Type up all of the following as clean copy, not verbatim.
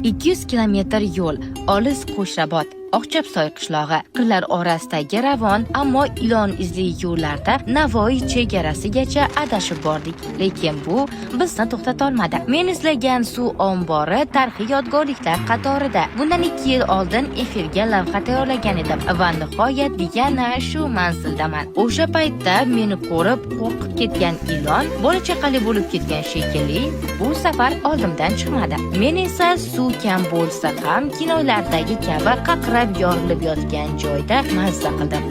200 kilometr yo'l, olis Qo'shrabot, Oqchopsoy qishlog'i, qirlar orasidagi ravon, ammo ilon izli yo'llarda Navoiy chegarasigacha adashib bordik. Lekin bu bizni to'xtatolmadi. Men izlagan suv ombori tarixiy yodgorliklar qatorida. Bundan 2 yil oldin efirga lavha tayyorlagan edim va nihoyat yana shu manzildaman. O'sha paytda meni ko'rib qo'rqib ketgan ilon bola chaqali bo'lib ketgan shekilli, bu safar oldimdan chiqmadi. Men esa suv kam bo'lsa ham kinolardagi kabi qaqrab yorilib yotgan joyda mazza qildim.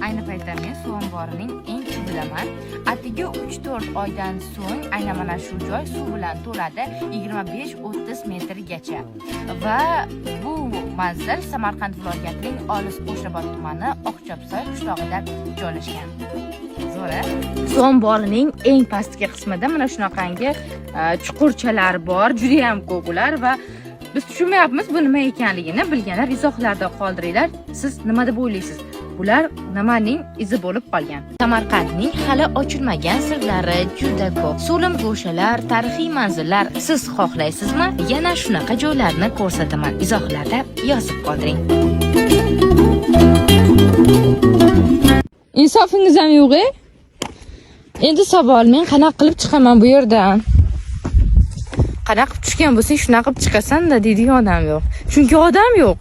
Ayni paytda men suv omborining eng tubidaman. Atigi 3-4 oydan so'ng aynan mana shu joy suv bilan to'ladi 25-30 metrgacha. Va bu manzil Samarqand viloyatining olis Qo'shrabot tumani, Oqchopsoy qishlog'ida joylashgan. Zo'r, a? Suv omborining eng pastki qismida mana shunaqangi chuqurchalar bor, juda ham ko'p ular va biz tushunmayapmiz bu nima ekanligini. Bilganlar izohlarda qoldiringlar. Siz nima deb o'ylaysiz? Bular nimaning izi bo'lib qolgan? Samarqandning hali ochilmagan sirlari juda ko'p. So'lim go'shalar, tarixiy manzillar. Siz xohlaysizmi? Yana shunaqa joylarni ko'rsataman. Izohlarda yozib qoldiring. Insofingiz ham yo'q, e? Endi savol, men qanaqa qilib chiqaman bu yerdan? Qanaqa qilib tushgan bo'lsang, shunaqa qilib chiqasan-da, deydigan odam yo'q. Chunki odam yo'q.